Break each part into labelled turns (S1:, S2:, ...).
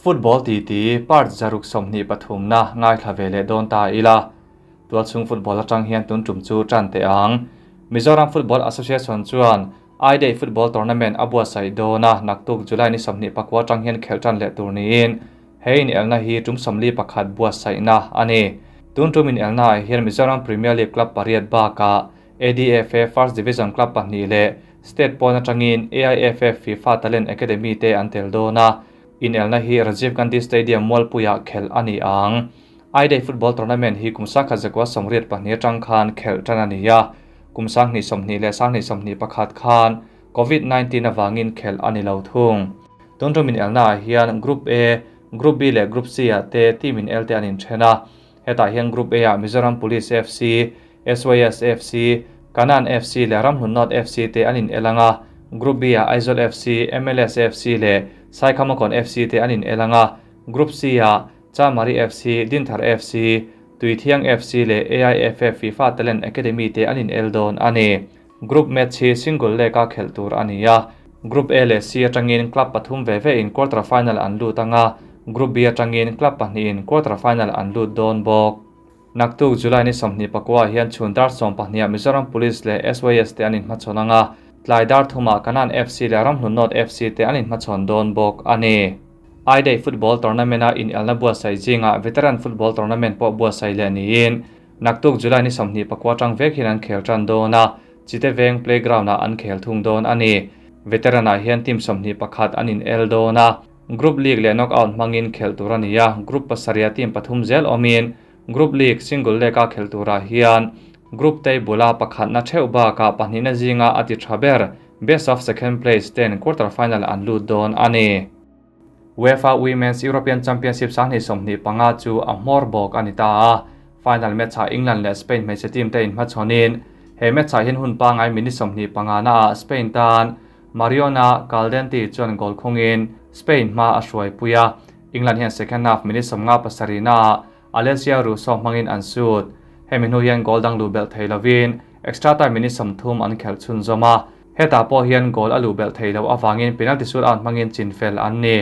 S1: Football titi part 123 na ngaithla ve leh dawn ta ila. Tualchhung football atang hian tun tum chu tan teh ang. Mizoram Football Association chuan I-Day Football Tournament a buatsaih dawn a, naktuk July ni 29 atang hian khelh tan leh tur niin hei in elna hi tum 41 buatsaihna a ni. Tun tum in elna ah hian Mizoram Premier League club pariat bakah ADFA First Division club pahnih leh state pawn atangin AIFF FIFA Talent Academy te an tel dawn a. In elna hi Rajiv Gandhi Stadium Mualpuiah khelh a ni ang. I-Day Football Tournament hi kum 1982 atang khan khelh tan a ni a. Kum 2020 leh 2021 khan COVID-19 awangin khelh a ni lo thung. Tun tum in elna ah hian Group A, Group B leh Group C ah te team in el te an inthen a. Hetah hian Group A ah Mizoram Police FC, SYS FC, Kanan FC leh Ramhlun North FC te an in el anga. Group B ah Aizawl FC, MLS FC leh Saikhamakawn FC te an in el anga. Group C ah Chamari FC, Dinthar FC, Tuithiang FC leh AIFF FIFA Talent Academy te an in el dawn a ni. Group match hi single leg a khelh tur a ni a. Group A leh C atangin club pathum ve ve in quarter final an lut anga. Group B atangin club pahnih in quarter final an lut dawn bawk. Naktuk July ni 29 hian chhun dar 12 Mizoram Police leh SYS te an in hmachhawn anga. Tlai dar thumah Kanan FC leh Ramhlun North FC te an in hmachhawn dawn bawk a ni. I-Day Football Tournament a in elna buatsaih zinga Veteran Football Tournament pawh buatsaih leh niin naktuk July ni 29 tang vek hian an khel tan dawn a, Chite Veng Playground ah an khel thung dawn a ni. Veteran ah hian team 21 an in el dawn a. Group League leh Knockout hmangin khel tur a ni a, Group pasarih team pathum zel awmin Group League single leg a khel turah hian Group table a pakhatna theuh bakah pahnihna zinga a ti tha ber best of second place ten quarter final an lut dawn a ni. UEFA Women's European Championship 2025 chu a hmawr bawk a ni ta a. Final match ah England leh Spain hmeichhe team te inhmachhawnin he match ah hian hun pangai minute 25 na ah Spain tan Mariona Caldentey chuan goal khungin Spain hma a hruai pui a. England hian second half minute 57 na ah Alessia Russo hmangin an sut. Hemi hnu hian goal dang lu belh thei lovin extra time minute 30 an khelh chhun zawm a. Hetah pawh hian goal a lu belh thei lo awangin penalty shootout hmangin chinfel an ni.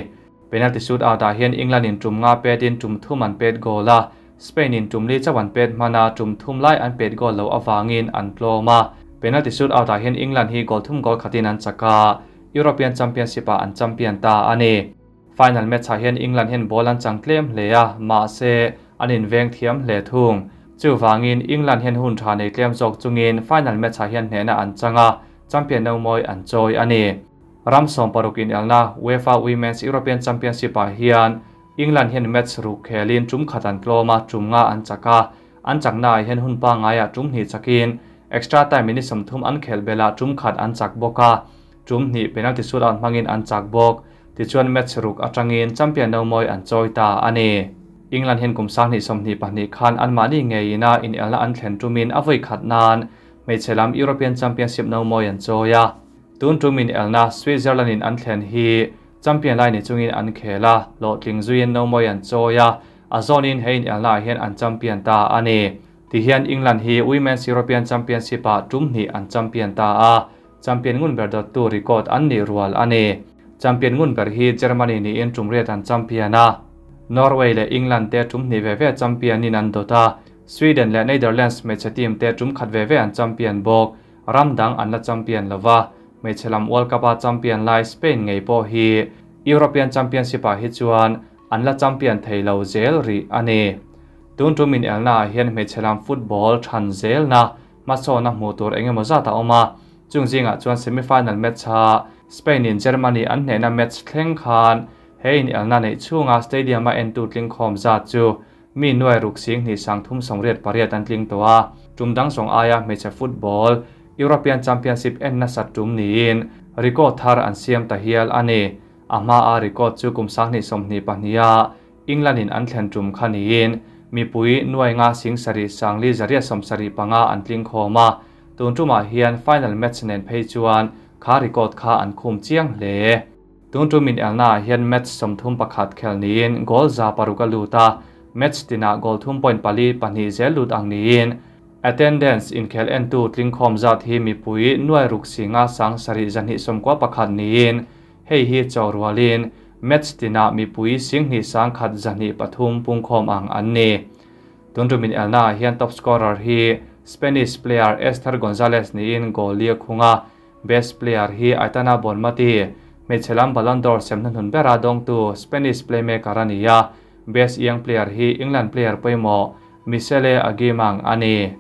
S1: Penalty shootout ah hian England in tum nga pet in tum thum an pet goal a. Spain in tum li chauh an pet hmana tum thum lai an pet goal lo awangin an tlawm a. Penalty shootout ah hian England hi goal thum goal khatin an chaka. European Championship ah an champion ta a ni. Final match ah hian England hian ball an chang tlem hle a, mahse an inveng thiam hle thung. Chu wangin England hian hun tha nei tlem zawk chungin final match ah hian hnehna an changa, champion no mawi an chawi a ni. Ram 60 in elna UEFA Women's European Championship ah hian England hian match ruk khelin tum khat an tlawm a, tum nga an chaka. An chakna ah hian hun pa ngai ah tum hnih chakin extra time minute 30 an khel bela tum khat an chak bawk a. Tum hnih penalty shootout hmangin an chak bawk. Tichuan match ruk atangin champion no mawi an chawi ta a ni. England hian kum 2022 khan an mahni ngeina in elna an thlen tumin a voi khat nan hmeichhe lam European Championship no mawi an chawi a. Tun tumin elna Switzerland in an thlen hi champion lai ni chungin an khel a, hlawhtling zuiin no mawi an chawi a, a zawnin he in elna ah hian an champion ta a ni. Ti hian England hi Women's European Championship ah tum hnih an champion ta a, champion ngun ber dawt tu record an ni rual a ni. Champion ngun ber hi Germany ni in tum riat an champion a. Norway leh England te tum hnih ve ve champion in an dawt a. Sweden leh Netherlands hmeichhe team te tum khat ve ve an champion bawk. Ram dang an la champion lova. Hmeichhe lam World Cup a champion lai Spain ngei pawh hi European Championship ah hi chuan an la champion thei lo zel ri a ni. Tun tum in elna ah hian hmeichhe lam football than zel na hmasawn a hmuh tur engemaw zat a awm a. Chung zingah chuan semi-final match ha Spain in Germany an hnehna match thleng khan he in elna nei chhunga stadium a entu tling khawm zat chu mi nuai ruk sing hnih sang thum 88 an tling tawh a. Tum dang zawng aia hmeichhe football European Championship en nasa tum niin record thar an siam ta hial a ni. A hma a record chu kum 2022 a England in an thlen tum kha niin mipui nuai nga sing sarih sangli zaria 75 an tling khawm a. Tun tumah hian final match nen phei chuan kha record kha an khum chiang hle. Tun tum in elna ah hian match 31 khel niin goal za paruk a lut a. Match tinah goal 3.42 zel lut ang niin attendance in khel en tu tling khawm zat hi mipui nuai ruk singa sang sarih zahnih 91 niin hei hi chaw rualin Match tinah mipui 21 123 pungkhawm ang an ni. Tun tum inelnaah hian top scorer hi Spanish player Esther Gonzalez niin goal li a khung a, best player hi Aitana Bonmati, hmeichhe lam Ballon d'Or sem hnuhnun bera dawngtu Spanish playmaker a ni a, best young player hi England player pawimawh Michele Agyemang a ni.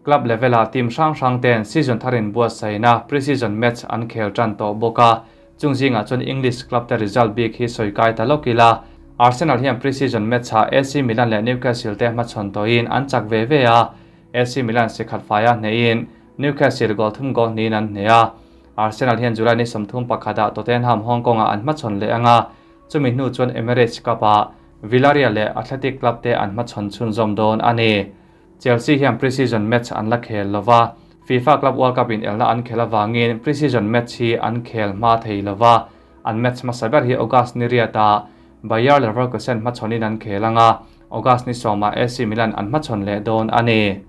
S1: Club level-ah team hrang hrang ten season thar inbuatsaihna pre-season match an khel tan tawh bawk a, chung zingah chuan English club te result bik hi sawi kai ta lawk ila. Arsenal hian pre-season match-ah AC Milan leh Newcastle te hmachhawn tawhin an chak ve ve a, AC Milan si khat faia hnehin Newcastle goal thum goal hnihin an hneh a. Arsenal hian July ni 31 ah Tottenham Hong Kong-ah an hmachhawn leh ang a, chumi hnu chuan Emirates Cup-ah Villarreal leh Athletic Club te an hmachhawn chhunzawm dawn a ni. Chelsea hian pre-season match an la khel lova, FIFA Club World Cup inelna an khel avangin pre-season match hi an khel hma thei lova, an match hmasa ber hi August ni riatah Bayer Leverkusen hmachhawnin an khel anga, August ni sawmah AC Milan an hmachhawn leh dawn a ni.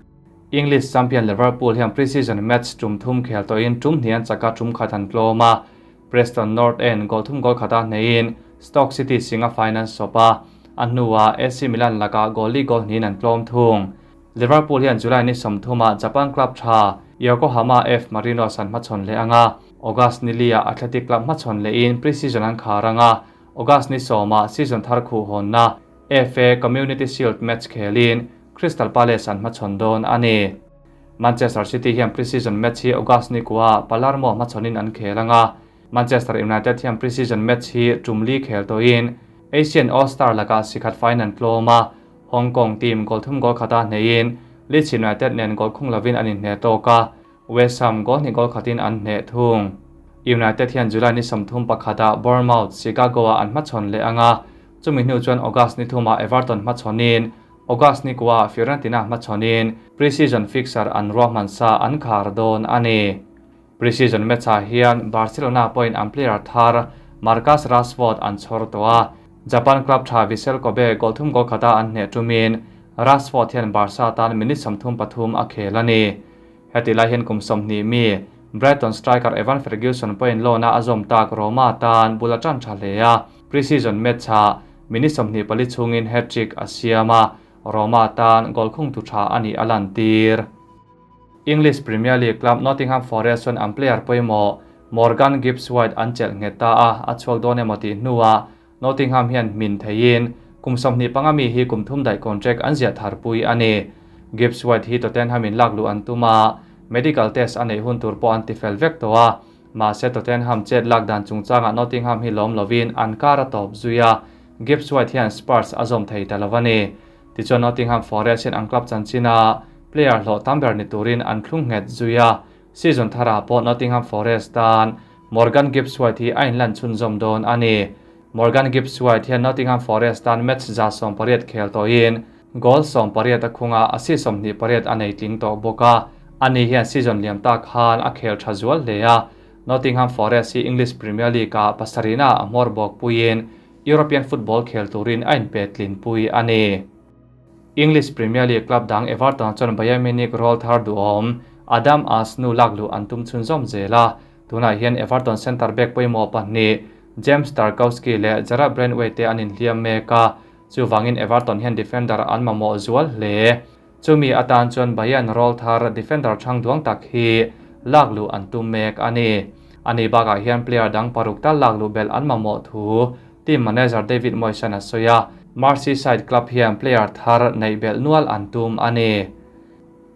S1: English champion Liverpool hian pre-season match tum thum khel tawhin tum hnih an chak a, tum khat an tlawm a, Preston North End goal thum goal khata hneihin Stoke City singa fine an sawp a, a hnuah AC Milan lakah goal li goal hnihin an tlawm thung. Liverpool hian July ni 30ah Japan club tha Yokohama F Marinos an hmachhawn leh ang a, August ni liah Athletic Club hmachhawn lehin pre-season an khar ang a, August ni sawmah season thar khuhhawnna FA Community Shield match khelin Crystal Palace an hmachhawn dawn a ni. Manchester City hian pre-season match hi August ni kua Palermo hmachhawnin an khel ang a, Manchester United hian pre-season match hi tum li khel tawhin Asian All-Star lakah sikhat faiin an tlawm a, Hong Kong team goal thum goal khata hneihin Leeds United nen goal khung lovin an inhneh tawk a, West Ham goal hnih goal khatin an hneh thung. United hian July ni 31 ah Bournemouth, Chicago-ah an hmachhawn leh ang a, chumi hnu chuan August ni thumah Everton hmachhawnin August ni kuaah Fiorentina hmachhawnin pre-season fixture an ruahman sa an khar dawn a ni. Pre-season match-ah hian Barcelona pawhin an player thar Marcus Rashford an chhawr tawh a, Japan club tha Vissel Kobe goal thum goal khata an hneh tumin Rashford hian Barca tan minute 33 a khel a ni. Heti lai hian kum 20 mi Brighton striker Evan Ferguson pawhin loan-a a zawm tak Roma tan bul a tan tha hle a, pre-season match-ah minute 24 chhungin hat-trick a siam a, Roma tan goal khung tu tha a nih a lantir. English Premier League club Nottingham Forest chuan an player pawimawh Morgan Gibbs-White an chelh nghet ta a, a chhuak dawn emaw tih hnuah Nottingham hian hmin theiin kum 25 mi hi kum thum daih contract an ziah tharpui a ni. Gibbs-White hi Tottenham in lak luh an tum a, medical test a neih hun tur pawh an ti fel vek tawh a, mahse Tottenham chet lak dan chungchangah Nottingham hi lawm lovin an kar a tawp zui a, Gibbs-White hian Spurs a zawm thei ta lo a ni. Tichuan Nottingham Forest hian an club chanchina player hlawh tam ber ni turin an thlung nghet zui a, season tharah pawh Nottingham Forest tan Morgan Gibbs-White hi a inlan chhunzawm dawn a ni. Morgan Gibbs-White hian Nottingham Forest tan match 180 khel tawhin goal 18 a khunga assist 28 a nei tling tawh bawk a, ani hian season liam tak khan a khel tha zual hle a. Nottingham Forest hi English Premier League-ah pasarihna a hmawr bawk puiin European football khel turin a inpe tlin pui a ni. English Premier League club dang Everton chuan Bayern Munich roll thar duhawm Adam Asnu lak luh an tum chhunzawm zel a, tunah hian Everton centre back pawimawh pahnih James Tarkowski leh Jarrad Branthwaite te an inhliam mek a, chuvangin Everton hian defender an mamawh zual hle. Chumi atan chuan Bayern roll thar defender thang duang tak hi lak luh an tum mek a ni. Ani bakah hian player dang paruk tal lak luh bel an mamawh thu team manager David Moyes a sawi a, Merseyside club hian player thar neih bel nual an tum a ni.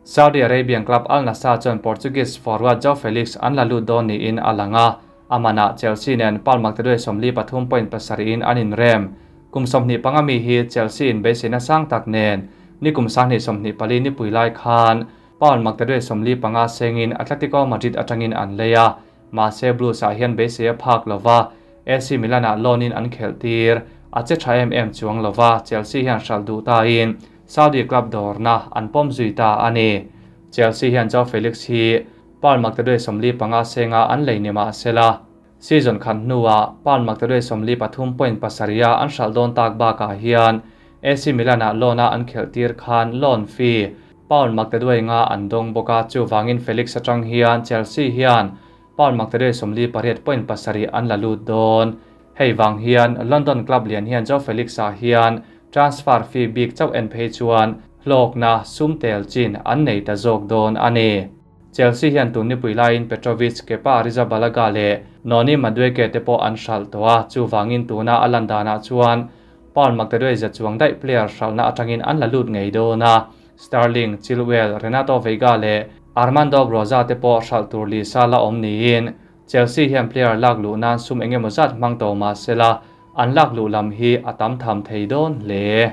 S1: Saudi Arabian club Al Nassr chuan Portuguese forward João Felix an la lut dawn niin a lang a, amana Chelsea nen palmak te 43.7 in an inrem. Kum 25 mi hi Chelsea in beiseina sang tak nen ni kum 2024 ni pui lai khan pound mak te 45 sengin Atletico Madrid atangin an lei a, mahse Blues ah hian beisei a phak lova, AC Milan ah loan in an khel tir, a che tha em em chuang lova, Chelsea hian hral duh ta in Saudi club dawrna an pawm zui ta a ni. Chelsea hian João Felix hi pound mak te 45 senga an lei ni mahsela season khan hnuah pound mak te 43.7 a an hral dawn tak bakah hian AC Milan ah loan a an khel tir khan loan fee pound mak te 2 an dawng bawk a, chuwangin Felix atang hian Chelsea hian pound mak te 48.7 an la lut dawn. Hei vang hian London club lian hian Joao Felix-a hian transfer fee bik chauh en phei chuan hlawkna sum tel chin an nei ta zawk dawn a ni. Chelsea hian tun nipui laiin Petrovic, Kepa Arrizabalaga leh Noni Madueke te pawh an hralh tawh a, chuvangin tuna a lan danah chuan Paul Magdaduai za chuang daih player hralhna atangin an la lut ngei dawn a, Sterling, Chilwell, Renato Veiga leh Armando Broja te pawh hralh tur lisa la awm niin Chelsea hian player lak luh nan sum eng emaw zat hmang tawh mah sela an lak luh lam hi a tam tham thei dawn hle.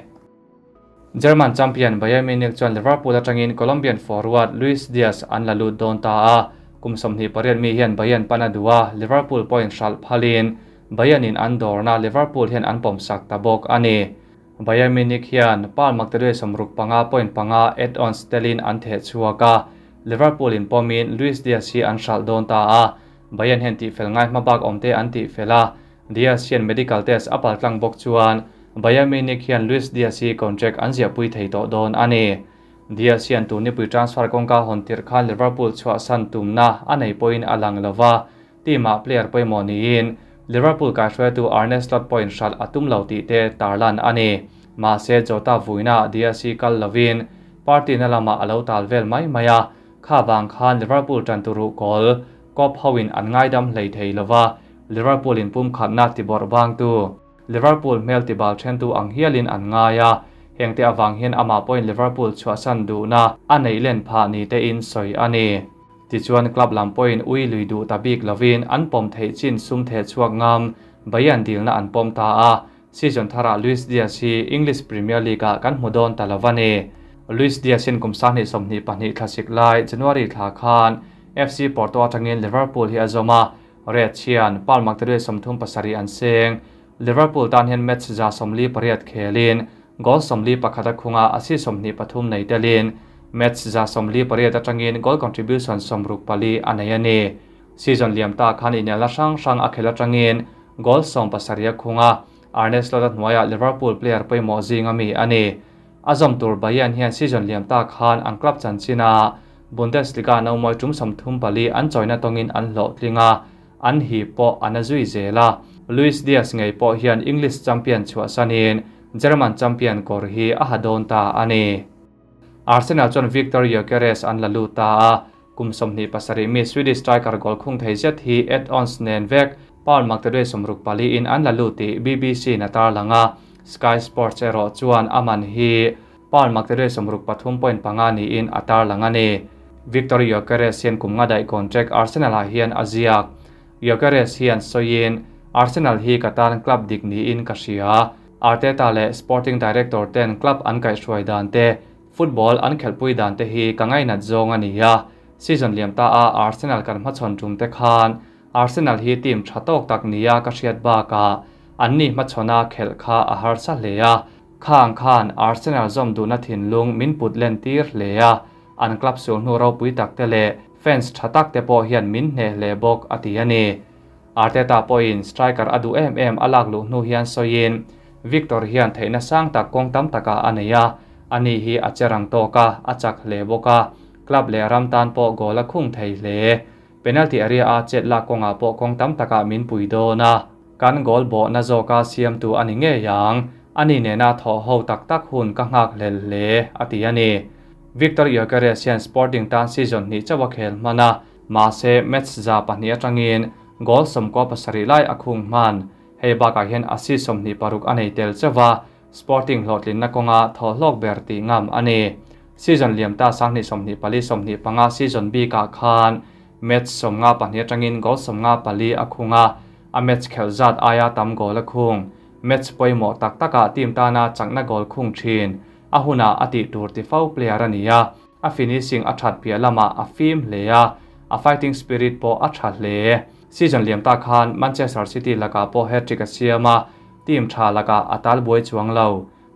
S1: German champion Bayern Munich chuan Liverpool atangin Colombian forward Luis Diaz an la lut dawn ta a, kum 28 mi hian Bayern pan a duh a, Liverpool pawhin hralh phalin Bayern in an dawrna Liverpool hian an pawmsak ta bawk a ni. Bayern Munich hian Paul Magdaluai 65.5 add-ons telin an theh chhuak a, Liverpool in pawmin Luis Diaz hi an hralh dawn ta a, Bayern hian tihfel ngai hmabak awmte an tihfel a, Diaz hian medical test a paltlang bawk chuan Bayern Munich hian Luis Diaz hi contract an ziahpui thei tawh dawn a ni. Diaz hian tun nipui transfer kawngka hawn tirh khan Liverpool chhuahsan tumna a nei pawhin a lang lo va, team-ah player pawimawh niin Liverpool kaihruaitu Arne Slot pawhin hralh a tum lo tih te tarlan a ni. Mahse, Jota vuina Diaz hi kal lovin party na lamah a lo tal vel mai mai a, kha vang khan Liverpool tan turu kawl Kop hoin an ngaidam hlei thei lo va, Liverpool in pumkhatna ti bawrh bangtu, Liverpool hmel ti bal thentu ang hialin an ngai a, hengte avang hian amah pawhin Liverpool chhuahsan duhna a neih len phah ni tein sawi a ni. Tichuan club lam pawhin ui lui duh ta bik lovin an pawm theih chin sum theh chhuak ngam Bayern dilna an pawm ta a, season tharah Luis Diaz hi English Premier League-ah kan hmu dawn ta lo a ni. Luis Diaz hian kum 2022 thlasik lai January thla khan FC Porto atangin Liverpool hi a zawm a, Reds hian Paul Magdaluai 37 an seng. Liverpool tan hian match 148 khelin goal 41 a khunga assist 23 nei telin match 148 atangin goal contribution 64 a nei a ni. Season liam ta khan inelna hrang hrang a khel atangin goal 17 a khunga Arne Slot a hnuaiah Liverpool player pawimawh zinga mi a ni. A zawm tur Bayern hian season liam ta khan an club chanchina Bundesliga no mawi tum 34 an chawina tawngin an hlawh tlinga an hi pawh an a zui zela. Luis Diaz ngei pawh hian English champion chhuahsanin German champion kawr hi a ha dawn ta a ni. Arsenal chuan Victor Gyökeres an la lut ta a, kum 27 mi Swedish striker goal khung thei zet hi add-ons nen vek Paul Magdaluai 64 in an la lut tih BBC na tarlanga Sky Sports erawh chuan aman hi Paul Magdaluai 63.5 niin a tarlang a ni. Victor Gyökeres hian kum nga daih contract Arsenal ah hian a ziak. Gyökeres hian sawiin Arsenal hi ka tan club dik niin ka hria. Arteta leh Sporting Director ten club an kaihhruai dan te, football an khelhpui dan te hi ka ngainat zawng a ni a. Season liam ta a Arsenal kan hmachhawn tum te khan Arsenal hi team tha tawk tak nia ka hriat bakah an ni hmachhawna khelh kha a harsa hle a. Khang khan Arsenal zawm duhna thinlung min put len tir hle a, an club sul hnu ropui tak te leh fans tha tak te pawh hian min hneh hle bawk a ti a ni. Arteta pawhin striker a duh em em a lak luh hnu hian sawiin Victor hian theihna sang tak kawng tam takah a nei a, ani hi a cherang tawk a, a chak hle bawk a, club leh ram tan pawh goal a khung thei hle. Penalty area a chet lak kawngah pawh kawng tam takah min pui dawn a, kan goal bawhna zawka siamtu a ni ngei ang, ani nena thaw ho tak tak hun ka nghak hlel hle a ti a ni. Victor Gyökeres hian Sporting tan season hnih chauh a khel hman a, mahse match 200 atangin goal 97 lai a khung hman. Hei bakah hian assist 26 a nei tel chauh a, Sporting hlawhtlinna kawnga thaw hlawk ber tih ngam a ni. Season liam ta 2024 25 season bikah khan match 52 atangin goal 54 a khung a, a match khelh zat aia tam goal a khung. Match pawimawh tak takah team tana chakna goal khung thin. A huna a tih tur ti fo player a ni a, a finishing a that piah lamah a fim hle a, a fighting spirit pawh a tha hle. Season liam ta khan Manchester City lakah pawh hat-trick a siam a, team tha lakah a tal buai chuang lo.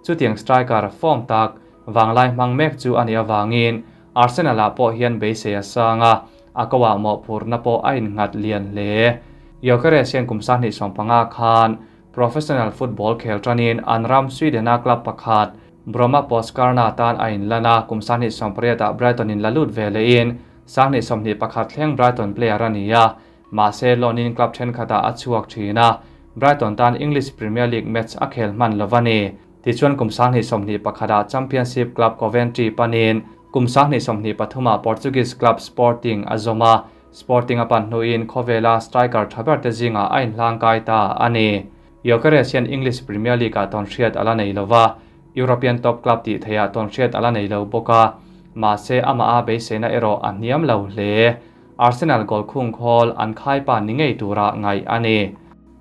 S1: Chutiang striker form tak wanglai hmang mek chu ani awangin Arsenal ah pawh hian beisei a sang a, a kawah mawhphurna pawh a innghat lian hle. Gyökeres hian kum 25 khan professional football khel tanin an ram Sweden-a club pakhat Bromma Poskarna tan a inlan a, kum 28 ah Brighton in la lut ve lehin 21 thleng Brighton player a ni a, mahse loan-in club thenkhatah a chhuak thin a. Brighton tan English Premier League match a khel hman lo a ni. Tichuan kum 2021 ah Championship club Coventry panin kum 2023 ah Portuguese club Sporting a zawm a, Sporting a pan hnuin khawvela striker tha ber te zingah a inhlangkai ta a ni. Gyökeres hian English Premier League ah tawnhriat a la nei lo va, European top club tih theihah tawnhriat a la nei lo bawk a, mahse amah a beiseina erawh a hniam lo hle. Arsenal goal khung khawl an khaipa ni ngei tura ngaih a ni.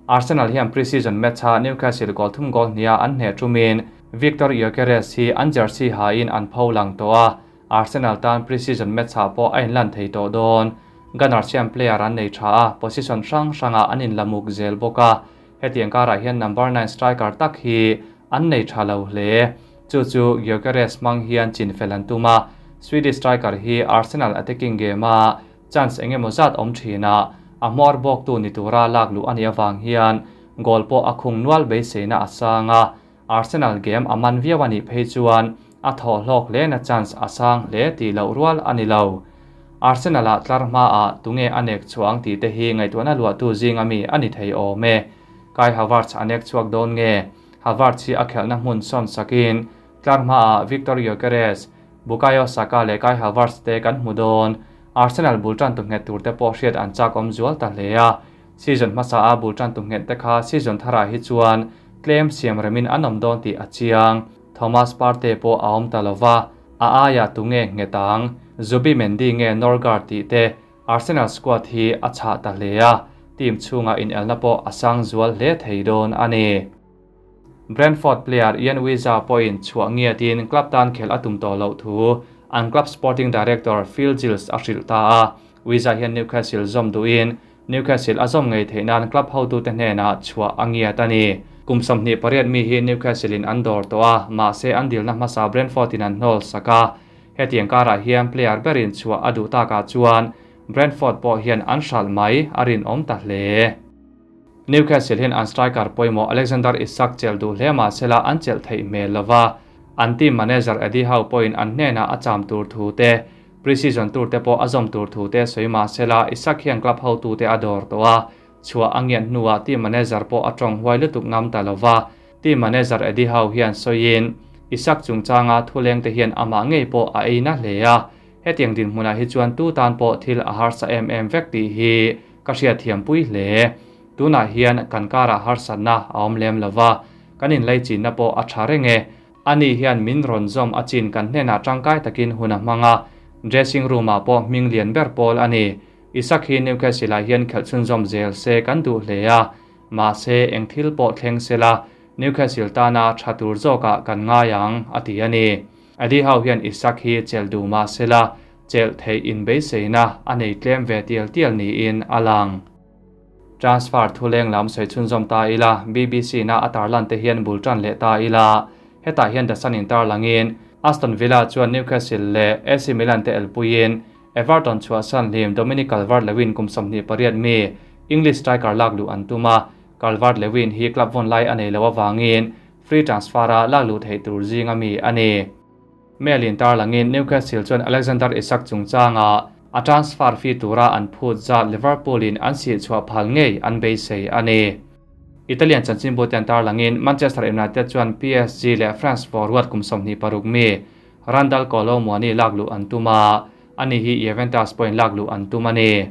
S1: Arsenal hian pre-season match-a Newcastle goal thum goal hniha an hneh ṭumin Viktor Gyökeres hi an jersey hain an pho lang tawh a, Arsenal tan pre-season match-ah pawh a inlan thei tawh dawn. Gunners hian player an nei ṭha a, position hrang hrangah an inlamuk zel bawk a, hetiang karah hian number nine striker tak hi an nei ṭha lo hle. Chu chu Gyökeres hmang hian chinfel an tum a, Swedish striker hi Arsenal attacking game-a chance eng emaw zat awm thin a, a hmawr bawktu ni tura lak luh a nih avang hian goal pawh a khung nual beiseina a sang a, Arsenal game a man viau a nih phei chuan a thawh hlawk hle na chance a sang hle tih loh rual a ni lo. Arsenal ah tlar hmaah tunge a nek chhuah ang tih te hi ngaihtuahna luahtu zinga mi a ni thei awm e. Kai Havertz a nek chhuak dawn nge? Havertz hi a khelhna hmun sawn sakin tlar hmaah Viktor Gyökeres, Bukayo Saka leh Kai Havertz te kan hmu dawn. Arsenal bul tantu nghet tur te pawh hriat an chak awm zual ta hle a. Season hmasa a bul tantu nghet te kha season tharah hi chuan tlem siam remin an awm dawn tih a chiang. Thomas Partey pawh a awm ta lova, a aiah tunge nghet ang? Zubimendi nge Norgaard tih te Arsenal squad hi a chhah ta hle a, team chhungah inelna pawh a sang zual hle thei dawn a ni. Brentford player Ian Wissa pawhin chhuah ngiatin club tan khelh a tum tawh loh thu an club sporting director Phil Giles a hrilh ta a. Wissa hian Newcastle zawm duhin Newcastle a zawm ngei theih nan club hotute hnenah chhuah a ngiat a ni. Kum 28 mi hi Newcastle in an dawr tawh a, mahse an dilna hmasa Brentford in an hnawl sak a. Hetiang karah hian player berin chhuah a duh takah chuan Brentford pawh hian an hralh mai a rinawm ta hle. Newcastle hian an striker pawimawh Alexander Isak chelh duh hle mah sela an chelh theih hmel lo va, an team manager Eddie Howe pawhin an hnenah a cham tur thu te, pre-season tur te pawh a zawm tur thu te sawi mah sela Isak hian club hotute a dawr tawh a, chhuah a ngiat hnuah team manager pawh a tawng huai lutuk ngam ta lo va, team manager Eddie Howe hian sawiin Isak chungchanga thuleng te hian amah ngei pawh a ei na hle a, hetiang dinhmunah hi chuan tu tan pawh thil a harsa em em vek tih hi Ka hriatthiampui hle. Tunah hian kan karah harsatna a awm lem lo va, kan inleichinna pawh a tha reng e. Ani hian min rawn zawm a chin kan hnenah tangkai takin hun a hmang a, dressing room-ah pawh hming lian ber pawl a ni. Isak hi Newcastle-ah hian khelh chhunzawm zel se kan duh hle a, mahse eng thil pawh thleng sela Newcastle tana tha tur zawkah kan ngai ang, a ti a ni. Eddie Howe hian Isak hi chelh duh mah sela, chelh theih inbeiseina a nei tlem ve tial tial niin a lang. Transfer thuleng lam sawi chhunzawm ta ila, BBC na a tarlan te hian bul tan leh ta ila, hetah hian The Sun in tarlangin Aston Villa chuan Newcastle leh AC Milan te elpuiin Everton chhuahsan hlim Dominic Calvert-Lewin kum 28 mi English striker lak luh an tum a, Calvert-Lewin hi club vawn lai a nei loh avangin free transfer-a lak luh theih tur zinga mi a ni. Mail in tarlangin Newcastle chuan Alexander Isak chungchanga a transfer fee tura an phut zat Liverpool in an sihchhuah phal ngei an beisei a ni. Italian chanchinbu ten tarlangin Manchester United chuan PSG leh France forward kum 26 mi Randal Kolo Muani lak luh an tum a, ani hi Juventus pawhin lak luh an tum a ni.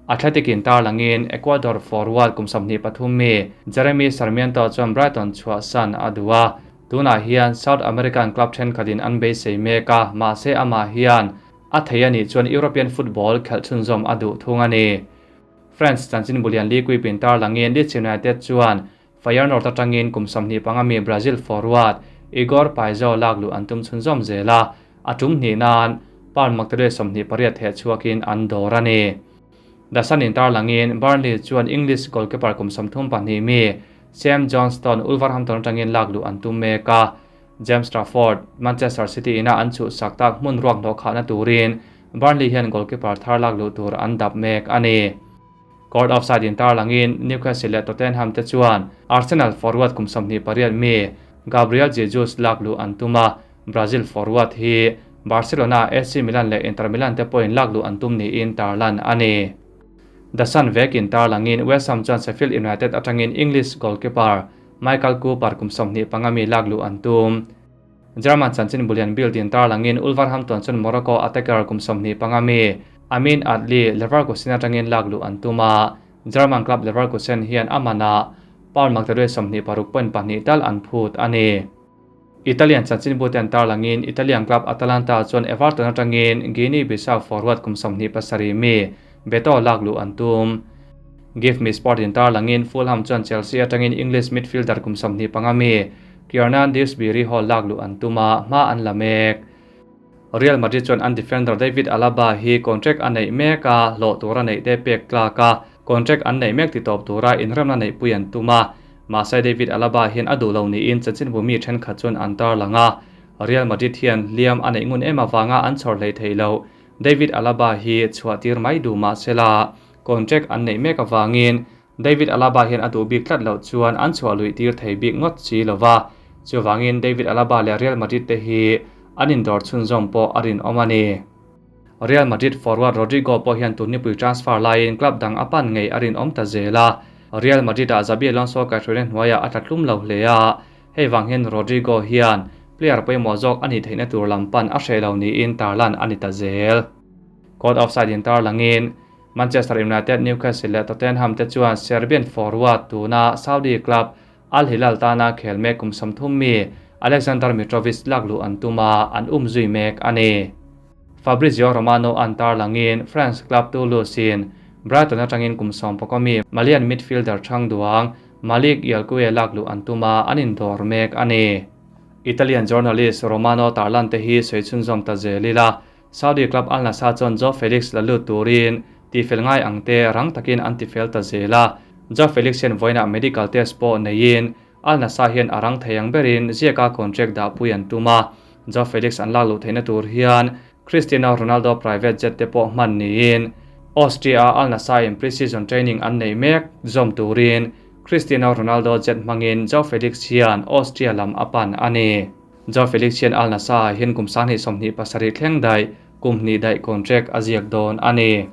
S1: Athletic in tarlangin Ecuador forward kum 23 mi Jeremy Sarmiento chuan Brighton chhuahsan a duh a, Tunah hian South American club thenkhatin an beisei mek a, mahse amah hian a thei a nih chuan European football khelh chhunzawm a duh thung a ni. France chanchin bulian Lee Kuipin tarlangin Leeds United chuan Feyenoord atangin kum 25 mi Brazil forward Igor Paixao lak luh an tum chhunzawm zel a, a tum hnih nan pound maktaduai 28 theh chhuakin an dawr a ni. The Sun in tarlangin Burnley chuan English goalkeeper kum 32 mi Sam Johnstone Wolverhampton atangin lak luh an tum mek a, James Trafford, Manchester City ina an chhuhsak tak hmun ruak hnawh khahna turin Burnley hian goalkeeper thar lak luh tur an dap mek a ni. Court offside in tarlangin Newcastle leh Tottenham te chuan Arsenal forward kum 28 mi Gabriel Jesus lak luh an tum a, Brazil forward hi Barcelona, AC Milan leh Inter Milan te pawhin lak luh an tum niin tarlan a ni. The Sun vekin tarlangin West Ham chuan Sheffield United atangin English goalkeeper Michael Cooper kum 25 mi lakluh an tum. German chanchin bulian Bild in tarlangin Wolverhampton chuan Morocco attacker kum 25 mi Amin Adli Leverkusen atangin lakluh an tum a, German club Leverkusen hian a manah pound maktaduai 26.2 tal an phut a ni. Italian chanchinbu te an tarlangin Italian club Atalanta chuan Everton atangin Guinea-Bissau forward kum 27 mi Beto lakluh an tum. Give Me Sport in tarlangin Fulham chuan Chelsea atangin English midfielder kum 25 mi Kiernan Dewsbury-Hall lakluh an tum a, hma an la mek. Real Madrid chuan an defender David Alaba hi contract a neih mek a, hlawh tura neih te pek tlak a, contract an neih mek titawp tura inremna neihpui an tum a. Mahse David Alaba hian a duh lo niin chanchinbu mi thenkhat chuan an tarlang a, Real Madrid hian hliam a neih ngun em avanga an chhawr hlei thei lo. David Alaba hi chhuah tir mai duh mahsela contract an neih mek avangin David Alaba hian a duh bik tlat loh chuan an chhuah luih tir thei bik ngawt si lova. Chuvangin David Alaba leh Real Madrid te hi an indawr chhunzawm pawh a rinawm a ni. Real Madrid forward Rodrygo pawh hian turnipui transfer laiin club dang a pan ngei a rinawm ta zel a, Real Madrid-ah Xabi Alonso kaihhruaina hnuaiah a tlatlum lo hle a, hei vang hian Rodrygo hian player pawimawh zawk a nih theihna tur lam pan a hreh lo niin tarlan a ni ta zel. Caught offside in tarlangin Manchester United, Newcastle leh Tottenham te chuan Serbian forward tuna Saudi club Al Hilal tana khel mek kum 30 mi Aleksandar Mitrovic lakluh an tum a, an um zui mek a ni. Fabrizio Romano an tarlangin France club Toulouse-in Brighton atangin kum 11 mi Malian midfielder thang duang Malick Yalcoué lakluh an tum a, an indawr mek a ni. Italian journalist Romano tarlan te hi sawi chhunzawm ta zel ila, Saudi club Al Nassr chuan Joao Felix la lut turin tifel ngai ang te rang takin an tifel ta zel a. Joao Felix hian vawiinah medical test pawh neiin Al Nassr hian a rang thei ang berin ziaka contract dahpui an tum a. Joao Felix an lak luh theihna tur hian Cristiano Ronaldo private jet te pawh hman niin Austria-a Al Nassr in pre-season training an neih mek zawm turin Cristiano Ronaldo jet hmangin Joao Felix hian Austria lam a pan a ni. Joao Felix hian Al Nassr-ah hian kum 2027 thleng daih kum hnih daih contract a ziak dawn a ni.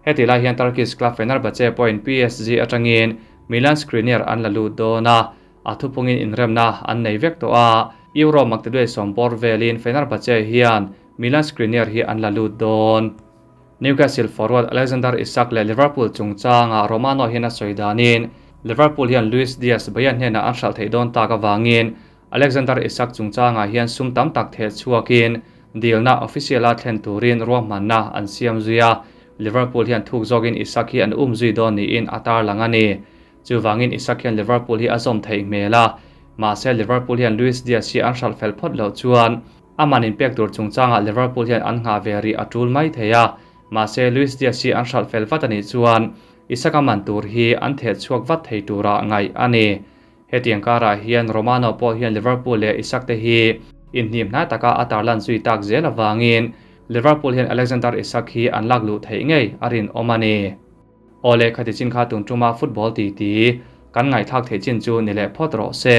S1: Heti lai hian Turkish club Fenerbahce pawhin PSG atangin Milan Skriniar an la lut dawn a, a thupungin inremna an nei vek tawh a, Euro maktaduai sawm bawr velin Fenerbahce hian Milan Skriniar hi an la lut dawn. Newcastle forward Alexander Isak leh Liverpool chungchangah Romano hian a sawi danin Liverpool hian Luis Diaz Bayern hnenah an hralh theih dawn tak avangin Alexander Isak chungchangah hian sum tam tak theh chhuakin dilna official-a thlen turin ruahmanna an siam zui a, Liverpool hian thuk zawkin Isak hi an um zui dawn niin a tarlang a ni. Chuvangin Isak hian Liverpool hi a zawm theih hmel a, mahse Liverpool hian Luis Diaz hi an hralh fel phawt loh chuan aman inpek tur chungchangah Liverpool hian an nghah ve rih a tul mai thei a, mahse Luis Diaz hi an hralh fel vat a nih chuan Isak a man tur hi an theh chhuak vat thei tura ngaih a ni. Hetiang karah hian Romano pawh hian Liverpool leh Isak te hi inhnim hnai taka a tarlan zui tak zel avangin Liverpool hian Alexander Isak hi an lak luh theih ngei a rinawm a ni. Aw le, khati chin kha tun tuma football titi kan ngaihthlak theih chin chu ni leh phawt rawh se.